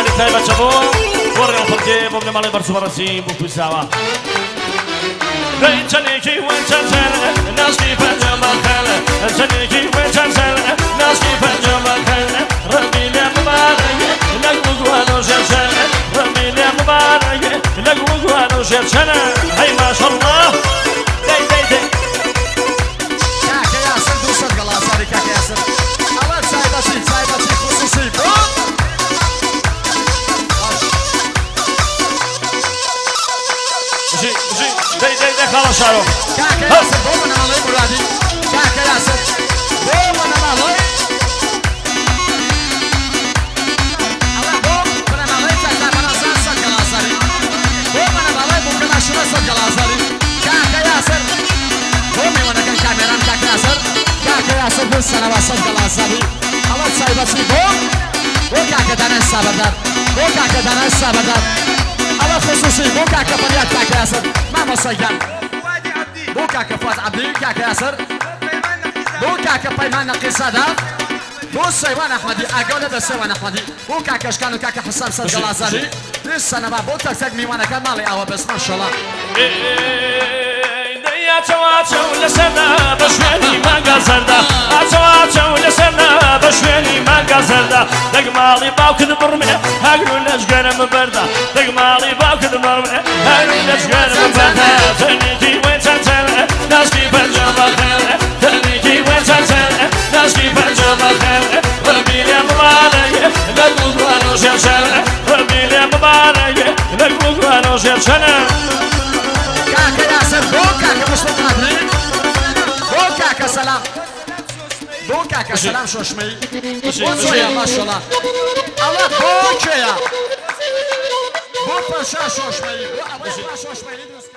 لێدانی تایبەتە بۆ بۆ ڕێوپڕکێ بۆ بنەماڵەی بەرز و بەڕێزی بۆ کوزاوە. چەندێکی وەچەچەن ناسکی پەنجەمەخەن، چەندێکی وەچەچەن ناسکی پەنجەمەخەن، ڕەبی لێ مبارەک لەگ وگوان و ژێرچەن، ڕەبی لێ مبارەک لەگ وگوان و ژێرچەن. هەی ماشەڵڵا، دەی دەی دەی. کاکە یاسر 200 گەڵاساری. کاکە یاسر ئەوە تایبەتی، تایبەتی خصوصی بۆ بژی بژی، دەی دەی دەی خاڵە شارۆ. کاکە یاسر بۆ بنەماڵەی مرادی، کاکە یاسر بۆ بنەماڵەی، ئەوە بۆ بنەماڵەی تەکا بەرازان 100 گەڵاساری، بۆ بنەماڵەی بووکەماشورە 100 گەڵاساری. کاکە یاسر بۆ میوانەکان کامێران. کاکە یاسر، کاکە یاسر بۆ سەنەوە 100 گەڵاساری. ئەوە تایبەتی بۆ کاکە دانای سابەدار، بۆ کاکە دانای سابەدار. ئەوە خصوصی بۆ کاکە فەریاد. کاکە یاسر مامۆستا گیان، بۆ کاکە فواد عەبدی. کاکە یاسر بۆ کاکە پەیمان نەقیسادە، بۆ سەیوان ئەحمەدی، ئاگاو لە بە سەیوان ئەحمەدی، بۆ کاکەشکان و کاکە حسام 100 گەڵازاری. سەنەما بۆ تەک تەک میوانەکان ماڵی ئاوە بەس ماشەڵا. ئاچەو لەسەردا بە شوێنی مانگا زەردا، ئاچەو ئاچەو لەسەردا بە شوێنی مانگا زەردا، دەگ ماڵی باوکت بڕمێ هەگر و لەشگەرم بەردا، دەگ ماڵی باوکت بڕمێ هەگر و لەشگەرم بەردا. تەنێکی وێچەچەن ناسکی پەنجەمەخەن، تەنێکی وێچەچەن ناسکی پەنجەمەخەن، ڕەبی لێ مبارەک لەگ وگوان و ژێرچەن، ڕەبی لێ مبارەک لەگ وگوان و ژێرچەنە. کاکە یاسر بۆ کاکە مسلم قادری، بۆ کاکە سەلام، بۆ کاکە سەلام شۆشمەی، بۆ چۆیە ماشەڵا. ئەوە بۆ کێیە؟ بۆ پەرشا شۆشمەی، بۆ ئەوەی شۆشمەی دروست.